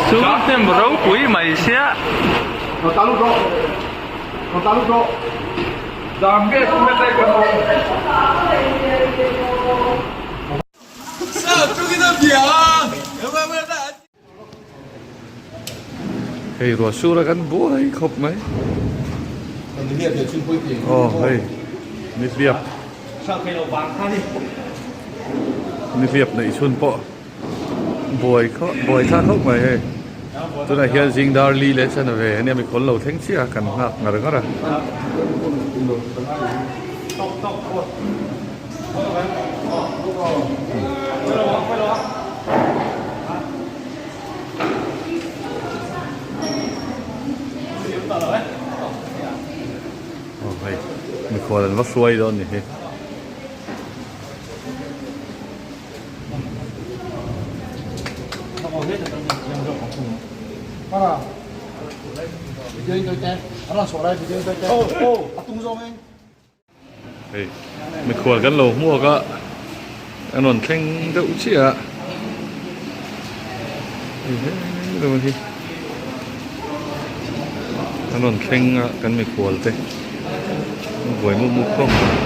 Chu hnem ropui mai sia. Hei ruah sur a kan buai khawp mai. Aw hei nihliap nihliap neih chhun pawh buai khawp buai thlak khawp mai hei tunah hian zing dar li leh chan ve ania mikhawl lo thleng chiah a kan nghak ngar ngar a. Aw hei mikhual an va hruai dawn ni hi. Hei mikhual kan lo hmuak a an rawn thleng deuh chiah a hei he rawng hi an rawn thleng a kan mikhual te an buai mup mup hlawm mai.